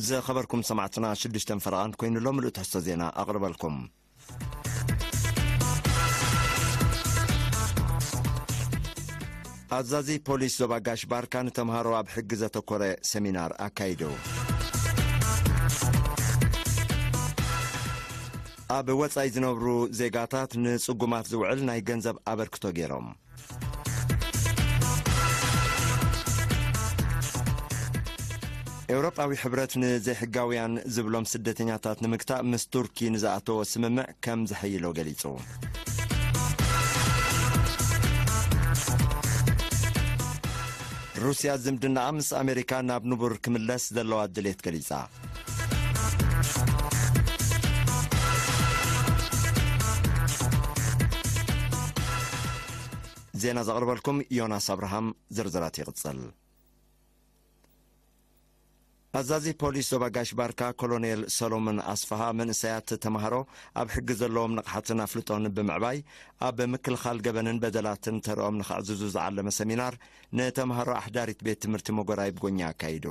ዝኸበርኩም ሰማዕትና ሽዱሽተን ፈረቓን ኮይኑ ኣሎ ምሉእ ትሕዝቶ ዜና ኣቕርበልኩም። ኣዛዚ ፖሊስ ዞባ ጋሽ ባርካ ንተምሃሮ ኣብ ሕጊ ዘተኮረ ሰሚናር ኣካይዱ። ኣብ ወጻኢ ዝነብሩ ዜጋታት ንጽጉማት ዝውዕል ናይ ገንዘብ ኣበርክቶ ገይሮም። ኤውሮጳዊ ሕብረት ንዘይሕጋውያን ዝብሎም ስደተኛታት ንምግታእ ምስ ቱርኪ ንዝኣተዎ ስምምዕ ከም ዘሐይሎ ገሊጹ። ሩስያ ዝምድናኣ ምስ ኣሜሪካ ናብ ንቡር ክምለስ ዘለዋ ድሌት ገሊጻ። ዜና ዘቕርበልኩም ዮናስ ኣብርሃም። ዝርዝራት ይቕጽል። ኣዛዚ ፖሊስ ዞባ ጋሽ ባርካ ኮሎኔል ሰሎሞን ኣስፍሃ መንእሰያት ተማሃሮ ኣብ ሕጊ ዘለዎም ንቕሓትን ኣፍልጦን ብምዕባይ ኣብ ምክልኻል ገበንን በደላትን ተርኦም ንኸዕዝዙ ዝዓለመ ሰሚናር ንተማሃሮ ኣሕዳሪት ቤት ትምህርቲ መጎራይብ ጎኛ ኣካይዱ።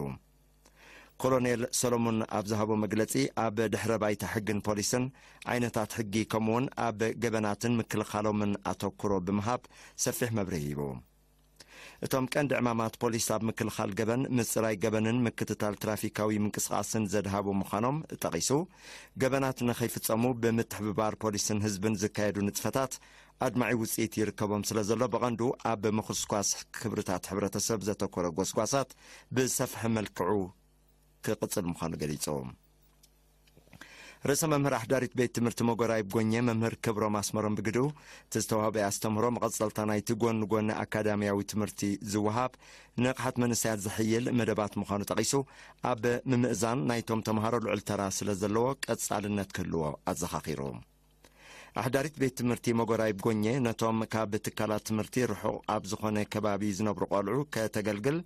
ኮሎኔል ሰሎሞን ኣብ ዝሃቦ መግለጺ፣ ኣብ ድሕረ ባይታ ሕግን ፖሊስን፣ ዓይነታት ሕጊ፣ ከምኡውን ኣብ ገበናትን ምክልኻሎምን ኣተኩሮ ብምሃብ ሰፊሕ መብርሂ ሂቡ። እቶም ቀንዲ ዕማማት ፖሊስ ኣብ ምክልኻል ገበን፣ ምጽራይ ገበንን ምክትታል ትራፊካዊ ምንቅስቓስን ዘድሃቡ ምዃኖም ጠቒሱ፣ ገበናት ንኸይፍጸሙ ብምትሕብባር ፖሊስን ህዝብን ዝካየዱ ንጥፈታት ኣድማዒ ውጽኢት ይርከቦም ስለ ዘሎ፣ ብቐንዱ ኣብ ምኹስኳስ ክብርታት ሕብረተሰብ ዘተኮረ ጎስጓሳት ብሰፍሐ መልክዑ ክቕጽል ምዃኑ ገሊጹ። ርእሰ መምህር ኣሕዳሪት ቤት ትምህርቲ መጎራይብ ጎኘ መምህር ክብሮም ኣስመሮም ብግድኡ፣ እቲ ዝተዋህበ ኣስተምህሮ መቐጸልታ ናይቲ ጎኒ ጎኒ ኣካዳሚያዊ ትምህርቲ ዝወሃብ ንቕሓት መንእሰያት ዘሕይል መደባት ምዃኑ ጠቒሱ፣ ኣብ ምምእዛን ናይቶም ተምሃሮ ልዑል ተራ ስለ ዘለዎ ቀጻልነት ክህልዎ ኣዘኻኺሩ። ኣሕዳሪት ቤት ትምህርቲ መጎራይብ ጎኘ ነቶም ካብ ትካላት ትምህርቲ ርሑቕ ኣብ ዝኾነ ከባቢ ዝነብሩ ቆልዑ ከተገልግል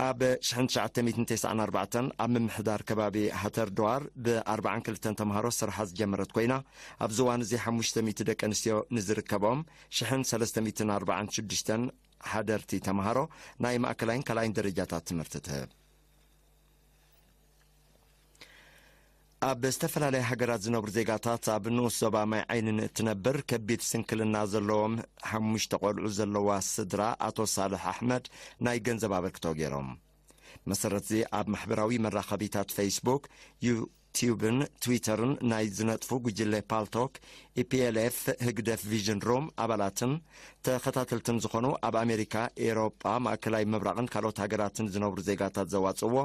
ኣብ ሽሕን ትሽዓተ ሚእትን ተስዓን ኣርባዕተን ኣብ ምምሕዳር ከባቢ ሃተር ድዋር ብ ኣርባዓን ክልተን ተምሃሮ ስርሓ ዝጀመረት ኮይና፣ ኣብዚ እዋን እዚ ሓሙሽተ ሚእቲ ደቂ ኣንስትዮ ንዝርከቦም ሽሕን ሰለስተ ሚእትን ኣርባዓን ሽዱሽተን ሓደርቲ ተምሃሮ ናይ ማእከላይን ካልኣይን ደረጃታት ትምህርቲ ትህብ። ኣብ ዝተፈላለያ ሃገራት ዝነብሩ ዜጋታት ኣብ ንኡስ ዞባ ማይ ዓይኒ ንእትነብር ከቢድ ስንክልና ዘለዎም ሓሙሽተ ቆልዑ ዘለዋ ስድራ ኣቶ ሳልሕ ኣሕመድ ናይ ገንዘብ ኣበርክቶ ገይሮም። መሰረትዚ ኣብ ማሕበራዊ መራኸቢታት ፌስቡክ፣ ዩትዩብን ትዊተርን ናይ ዝነጥፉ ጉጅለ ፓልቶክ፣ ኢፒኤልኤፍ፣ ህግደፍ ቪዥን ሩም ኣባላትን ተኸታተልትን ዝኾኑ ኣብ ኣሜሪካ፣ ኤሮጳ፣ ማእከላይ ምብራቕን ካልኦት ሃገራትን ዝነብሩ ዜጋታት ዘዋጽእዎ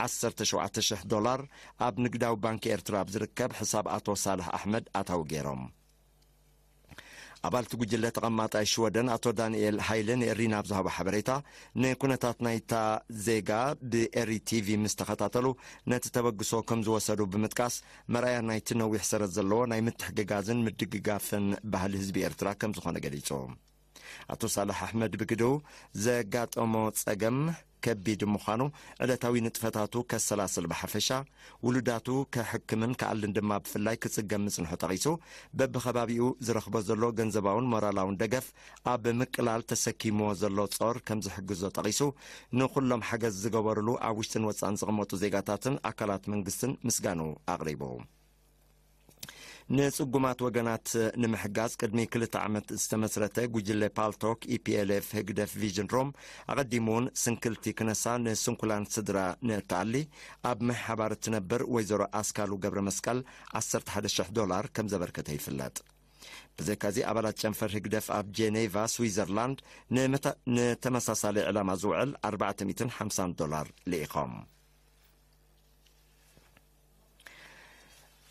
ዓሰርተ ሸውዓተ ሽሕ ዶላር ኣብ ንግዳዊ ባንክ ኤርትራ ኣብ ዝርከብ ሕሳብ ኣቶ ሳልሕ ኣሕመድ ኣታዊ ገይሮም። ኣባልቲ ጉጅለ ተቐማጣይ ሽወደን ኣቶ ዳንኤል ሃይለ ንኤሪና ኣብ ዝሃቦ ሓበሬታ፣ ንኩነታት ናይታ ዜጋ ብኤሪ ቲቪ ምስ ተኸታተሉ ነቲ ተበግሶ ከም ዝወሰዱ ብምጥቃስ፣ መርኣያ ናይቲ ነዊሕ ሰረት ዘለዎ ናይ ምትሕግጋዝን ምድግጋፍን ባህሊ ህዝቢ ኤርትራ ከም ዝኾነ ገሊጹ። ኣቶ ሳልሕ ኣሕመድ ብግደኡ፣ ዘጋጠሞ ጸገም ከቢድ ምዃኑ፣ ዕለታዊ ንጥፈታቱ ከሰላስል ብሓፈሻ፣ ውሉዳቱ ከሕክምን ክኣልን ድማ ብፍላይ ክጽገም ምጽንሑ ጠቒሱ፣ በብኸባቢኡ ዝረኽቦ ዘሎ ገንዘባውን ሞራላውን ደገፍ ኣብ ምቅላል ተሰኪምዎ ዘሎ ጾር ከም ዝሕግዞ ጠቒሱ፣ ንኹሎም ሓገዝ ዝገበሩሉ ኣብ ውሽጥን ወጻእን ዝቕመጡ ዜጋታትን ኣካላት መንግስትን ምስጋኑ ኣቕሪቡ። ንጽጉማት ወገናት ንምሕጋዝ ቅድሚ ክልተ ዓመት ዝተመስረተ ጉጅለ ፓልቶክ፣ ኢፒኤልኤፍ፣ ህግደፍ ቪዥን ሮም፣ ኣቐዲሙ እውን ስንክልቲ ክነሳ ንስንኩላን ስድራ ንእትኣሊ፣ ኣብ ምሕሓባር እትነብር ወይዘሮ ኣስካሉ ገብረ መስቀል ዓሰርተ ሓደ ሽሕ ዶላር ከም ዘበርከተ ይፍለጥ። ብዘይካዚ፣ ኣባላት ጨንፈር ህግደፍ ኣብ ጄኔቫ፣ ስዊዘርላንድ፣ ንመተ-፣ ንተመሳሳሊ ዕላማ ዝውዕል ኣርባዕተ ሚእትን ሓምሳን ዶላር ልኢኾም።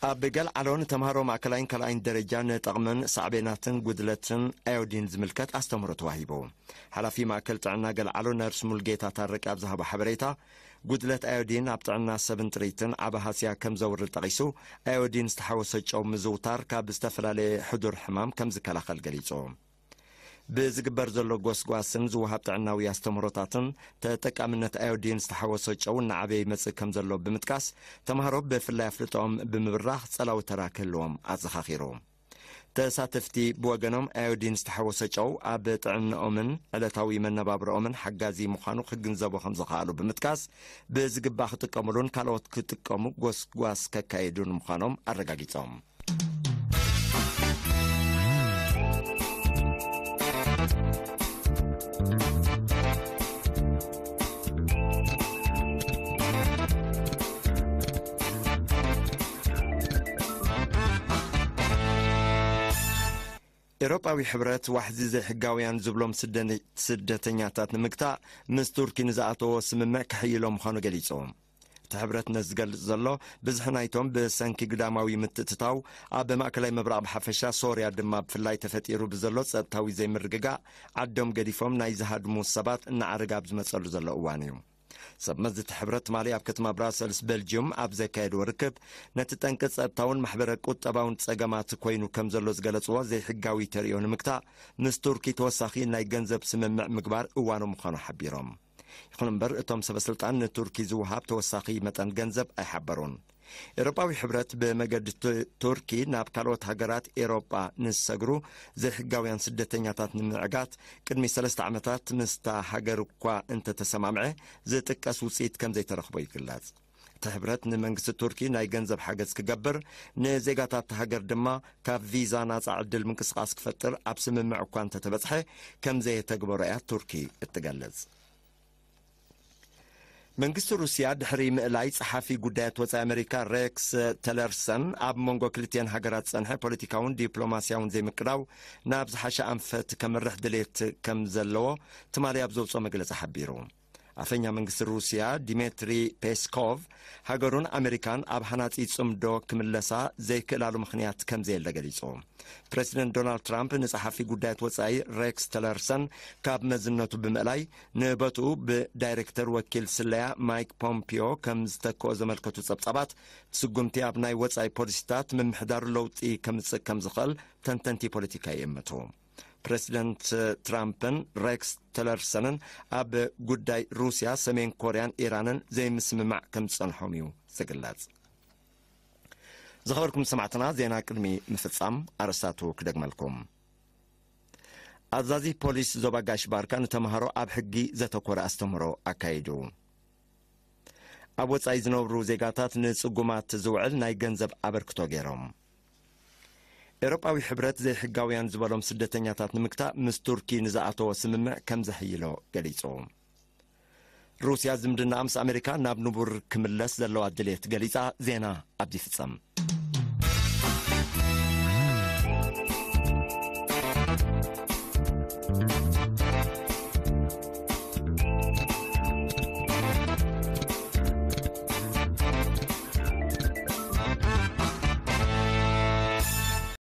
ኣብ ገልዓሎ ንተምሃሮ ማእከላይን ካልኣይን ደረጃ ንጠቕምን ሳዕቤናትን ጉድለትን ኣዮዲን ዝምልከት ኣስተምህሮ ተዋሂቡ። ሓላፊ ማእከል ጥዕና ገልዓሎ ነርስ ሙልጌታ ታረቂ ኣብ ዝሃቦ ሓበሬታ፣ ጉድለት ኣዮዲን ኣብ ጥዕና ሰብን ጥሪትን ዓቢ ሃስያ ከም ዘውርድ ጠቒሱ፣ ኣዮዲን ዝተሓወሶ ጨው ምዝውታር ካብ ዝተፈላለየ ሕዱር ሕማም ከም ዝከላኸል ገሊጹ። ብዝግበር ዘሎ ጎስጓስን ዝወሃብ ጥዕናዊ ኣስተምህሮታትን፣ ተጠቃምነት ኣዮዲን ዝተሓወሶ ጨው እናዓበየ ይመጽእ ከም ዘሎ ብምጥቃስ፣ ተምሃሮ ብፍላይ ኣፍልጦኦም ብምብራኽ ጸላዊ ተራ ክህልዎም ኣዘኻኺሩ። እቲ ተሳተፍቲ ብወገኖም፣ ኣዮዲን ዝተሓወሰ ጨው ኣብ ጥዕናኦምን ዕለታዊ መነባብሮኦምን ሓጋዚ ምዃኑ ክግንዘቡ ከም ዝኸኣሉ ብምጥቃስ፣ ብዝግባእ ክጥቀሙሉን ካልኦት ክጥቀሙ ጎስጓስ ከካየዱን ምዃኖም ኣረጋጊጾም። ኤውሮጳዊ ሕብረት ዋሕዚ ዘይሕጋውያን ዝብሎም ስደተኛታት ንምግታእ ምስ ቱርኪ ንዝኣተዎ ስምምዕ ክሕይሎ ምዃኑ ገሊጹ። እቲ ሕብረት ነዚ ዝገልጽ ዘሎ፣ ብዝሒ ናይቶም ብሰንኪ ግዳማዊ ምትእትታው ኣብ ማእከላይ ምብራቕ ብሓፈሻ፣ ሶርያ ድማ ብፍላይ ተፈጢሩ ብዘሎ ጸጥታዊ ዘይምርግጋእ ዓዶም ገዲፎም ናይ ዝሃድሙ ሰባት እናዓረገ ኣብ ዝመጸሉ ዘሎ እዋን እዩ። ሰብ መዚ እቲ ሕብረት ትማሊ ኣብ ከተማ ብራሰልስ ቤልጅዩም ኣብ ዘካየድዎ ርክብ፣ ነቲ ጠንቂ ጸጥታውን ማሕበረ ቁጠባውን ጸገማት ኮይኑ ከም ዘሎ ዝገለጽዎ ዘይሕጋዊ ተርእዮ ንምግታእ፣ ምስ ቱርኪ ተወሳኺ ናይ ገንዘብ ስምምዕ ምግባር እዋኑ ምዃኑ ሓቢሮም። ይኹን እምበር፣ እቶም ሰበ ስልጣን ንቱርኪ ዝወሃብ ተወሳኺ መጠን ገንዘብ ኣይሓበሩን። ኤውሮጳዊ ሕብረት ብመገዲ ቱ-፣ ቱርኪ ናብ ካልኦት ሃገራት ኤውሮጳ ንዝሰግሩ ዘይሕጋውያን ስደተኛታት ንምዕጋት ቅድሚ ሰለስተ ዓመታት ምስታ ሃገር እኳ እንተተሰማምዐ፣ ዝጥቀስ ውጽኢት ከም ዘይተረኽቦ ይግለጽ። እቲ ሕብረት ንመንግስቲ ቱርኪ ናይ ገንዘብ ሓገዝ ክገብር፣ ንዜጋታት እታ ሃገር ድማ ካብ ቪዛ ናጻ ዕድል ምንቅስቓስ ክፈጥር ኣብ ስምምዕ እኳ እንተተበጽሐ፣ ከም ዘየተግበሮ እያ ቱርኪ እትገልጽ። መንግስቲ ሩስያ ድሕሪ ምእላይ ጸሓፊ ጉዳያት ወጻኢ ኣመሪካ ሬክስ ተለርሰን፣ ኣብ መንጎ ክልቲአን ሃገራት ዝጸንሐ ፖለቲካውን ዲፕሎማስያውን ዘይምቅዳው ናብ ዝሓሸ ኣንፈት ከምርሕ ድሌት ከም ዘለዎ ትማሊ ኣብ ዘውጽኦ መግለጺ ሓቢሩ። ኣፈኛ መንግስቲ ሩስያ ዲሜትሪ ፔስኮቭ፣ ሃገሩን ኣመሪካን ኣብ ሃናጺ ጽምዶ ክምለሳ ዘይክእላሉ ምኽንያት ከም ዘየለ ገሊጹ። ፕረዚደንት ዶናልድ ትራምፕ ንጸሓፊ ጉዳያት ወጻኢ ሬክስ ተለርሰን ካብ መዝነቱ ብምእላይ፣ ንቦትኡ ብዳይሬክተር ወኪል ስለያ ማይክ ፖምፒዮ ከም ዝተክኦ ዘመልከቱ ጸብጻባት፣ ስጉምቲ ኣብ ናይ ወጻኢ ፖሊሲታት ምምሕዳሩ ለውጢ ከምጽእ ከም ዝኽእል ተንተንቲ ፖለቲካ ይእምቱ። ፕረዚደንት ትራምፕን ሬክስ ተለርሰንን ኣብ ጉዳይ ሩስያ፣ ሰሜን ኮርያን ኢራንን ዘይምስምማዕ ከም ዝጸንሖም እዩ ዝግለጽ። ዝኸበርኩም ሰማዕትና፣ ዜና ቅድሚ ምፍጻም ኣርእስታቱ ክደግመልኩም። ኣዛዚ ፖሊስ ዞባ ጋሽ ባርካ ንተምሃሮ ኣብ ሕጊ ዘተኮረ ኣስተምህሮ ኣካይዱ። ኣብ ወጻኢ ዝነብሩ ዜጋታት ንጽጉማት ዝውዕል ናይ ገንዘብ ኣበርክቶ ገይሮም። ኤውሮጳዊ ሕብረት ዘይሕጋውያን ዝበሎም ስደተኛታት ንምግታእ ምስ ቱርኪ ንዝኣተዎ ስምምዕ ከም ዘሕይሎ ገሊጹ። ሩስያ ዝምድናኣ ምስ ኣመሪካ ናብ ንቡር ክምለስ ዘለዋ ድሌት ገሊጻ። ዜና ኣብዚ ይፍጸም።